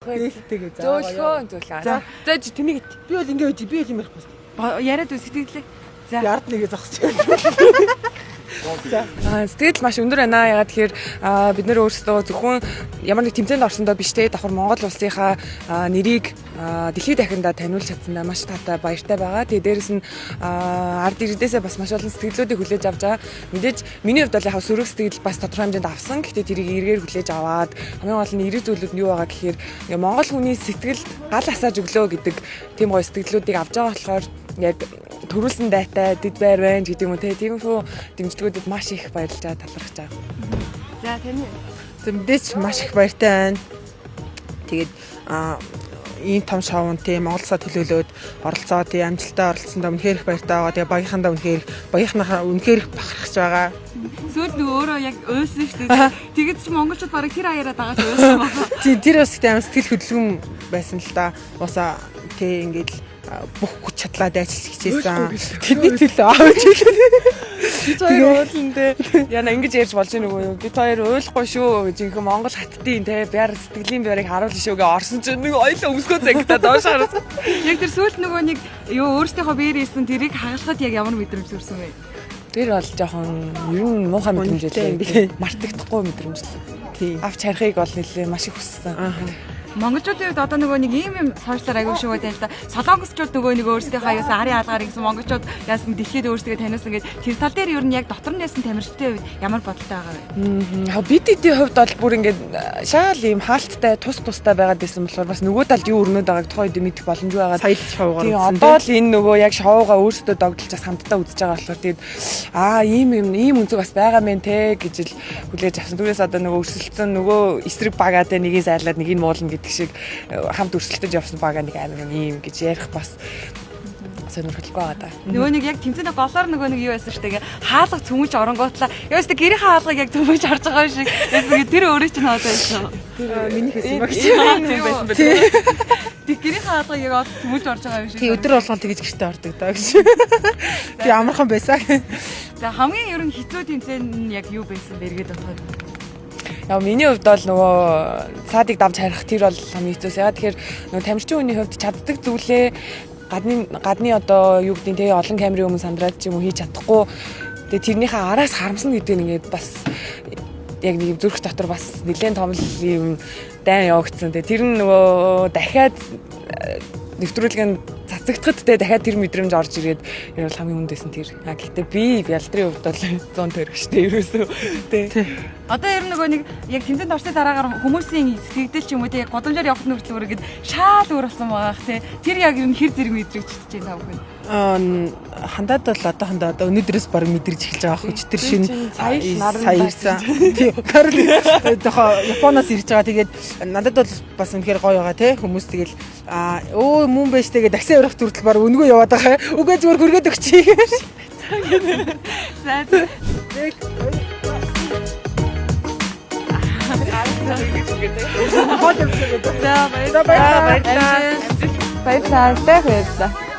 Нээлттэйгээ за. Зөөлхөө зөөлхөө. За. За чи тэнийг ит. Би бол ингэ байж би л юм ярихгүй. Яриад үл сэтгэлээ. Би ард нэгэ зогсож байна. Сэтгэл маш өндөр байна. Ягаад тэгэхээр бид нэр өөрсдөө зөвхөн ямар нэг тэмцээнд орсондоо биш те давхар Монгол улсынхаа нэрийг дэлхийд дахиндаа таниулж чадсандаа маш таатай баяртай байгаа. Тэгээ дээрэс нь ард иргэдээсээ бас маш олон сэтгэлдлүүдийг хүлээж авч байгаа. Мэдээж миний хувьд бол яг сөрөг сэтгэл бас тодорхой хэмжээнд авсан. Гэхдээ тэрийг эргээр хүлээж аваад хамгийн гол нь эрэг зүйлүүд нь юу байгаа гэхээр ингээ Монгол хүний сэтгэлд гал асааж өглөө гэдэг тийм гоё сэтгэлдлүүдийг авч байгаа болохоор яг төрүүлсэн дайтай дэд байр байна гэдэг юм уу те тиймэрхүү дэмжлэгүүдэд маш их баярлж байгаа, талархаж байгаа. За таны За мэдээч маш их баяртай байна. Тэгээд ийм том шоунд тийм Монгол улсаа төлөөлөөд оролцоо тийм амжилттай оролцсондоо үнэхээр их баяртай байгаа. Тэгээ багийнхандаа үнэхээр багийнхнаа үнэхээр их бахархаж байгаа. сүүлд нөгөө өөрөө яг уйлсан шүү дээ. Тэгээд чи монголчууд бараг тэр аяараа дагаж уйлсан байна. Тийм тэр бас их амар сэтгэл хөдлөм байсан л да. Уусаа тий ингээд л бүх хүч чадлаа дайчилж хичээсэн. Тэрний төлөө аавч хэлээ. Бид хоёр уулан те. Яна ингэж ярьж болж байгаа нүгөө юу? Бид хоёр уйлахгүй шүү гэж инхэ Монгол хаттын те бяр сэтгэлийн бярыг харуулна шүү гэж орсон чинь нэг ойлоо өмсгөө загтаа доош харсан. Яг тэр сүүлд нөгөө нэг юу өөрсдийнхөө биеэр хийсэн тэрийг хагалахад яг ямар мэдрэмж төрсэн бэ? Тэр бол жоохон ер нь муухай мэдрэмж Үнэтэй юм лээ. билээ. Мартагдахгүй мэдрэмж л. Тийм. Авч харахыг бол нэлээ маш их хүссэн. Аа. Монголчуудын хувьд одоо нөгөө нэг ийм юм сошиалар аягүй шүүгээд байна л да. Солонгосчууд нөгөө нэг өөрсдийнхөө аюусан арын алгаар гэсэн монголчууд яасан дэлхийд өөрсдөө таниулсан гэж тэр тал дээр ер нь яг дотор нь яасан тамирчдын хувьд ямар бодолтой байгаа вэ? Яг бид эдийн хувьд бол бүр ингээд шаал ийм хаалттай тус тустай байгаад байсан болохоор бас нөгөө талд юу өрнөд байгааг тухайн үед мэдэх боломжгүй байгаад Соёл шоугаар Тийм үзсэн. одоо л энэ нөгөө яг шоугаа өөрсдөө догдолж бас хамтдаа үзэж байгаа болохоор тэгээд ийм юм ийм өнцөг бас байгаа мэн те гэж л хүлээж авсан. Түүнээс одоо нөгөө өрсөлдсөн нөгөө эсрэг багаа те нэгийг зайлаад нэгийг муулна гэдэг шиг хамт өрсөлдөж явсан багаа нэг амар юм ийм гэж ярих бас сонирхолтой байгаа да. Нөгөө нэг яг тэмцээний голоор нөгөө нэг юу байсан шүү дээ. Хаалга цөмөж оронгуутлаа. Яа өстө гэрийнхээ хаалгыг яг цөмөж орж байгаа юм шиг. Яасан тэр өөрөө чинь хоолой байсан. Миний хийсэн баг. Тийм байсан байх. Тэг гэрийнхээ хаалгыг яг цөмөж орж байгаа юм шиг. Тий өдөр болгон тэгэж гэртээ ордог даа гэж. Тий амархан байсан. За хамгийн ер нь хэцүү тэмцээн нь яг юу байсан бэ эргээд бодоход? Яг миний хувьд бол нөгөө цаадыг давж харих тэр бол хамгийн хэцүүс. Ягаад тэгэхээр нөгөө тамирчин хүний хувьд чаддаг зүйлээ гадны одоо юу гэдэг нь те олон камерын өмнө сандраад ч юм уу хийж чадахгүй. Тэгээ тэрнийхээ араас харамсна гэдэг нь ингээд бас яг нэг юм зүрх дотор бас нэлээд том л юм дайн явагдсан. Тэгээ тэр нь нөгөө дахиад нэвтрүүлэг нь цацагдахад те дахиад тэр мэдрэмж орж ирээд ер нь бол хамгийн хүнд байсан тэр. А гэхдээ би ялдрын хувьд бол 100 төгрөгчтэй ерөөсөө те. Одоо ер нь нөгөө нэг яг тэмцээнд орсны дараагаар хүмүүсийн сэтгэгдэл ч юм уу те гудамжаар явах нүртэл өөр ингээд шаал өөр болсон байгаа х те. Тэр яг ер нь хэр зэрэг мэдрэгчж чинь та бүхэн. Хандаад бол одоохондоо одоо өнөөдрөөс баг мэдэрч эхэлж байгаа хүч тэр Би шинэ чинь сая л наран сая ирсэн. Тийм. Наран тохоо Японоос ирж байгаа. Тэгээд надад бол бас үнэхээр гоё байгаа те хүмүүс тэгэл өө мөн байж тэгээд такси өрөх хүртэл баг өнгөө яваад байгаа. Үгүй зүгээр хүргээд өгчий. За Хоол явчихсан. за баярлалаа. Баярлалаа. Баярлалаа. Баярлалаа.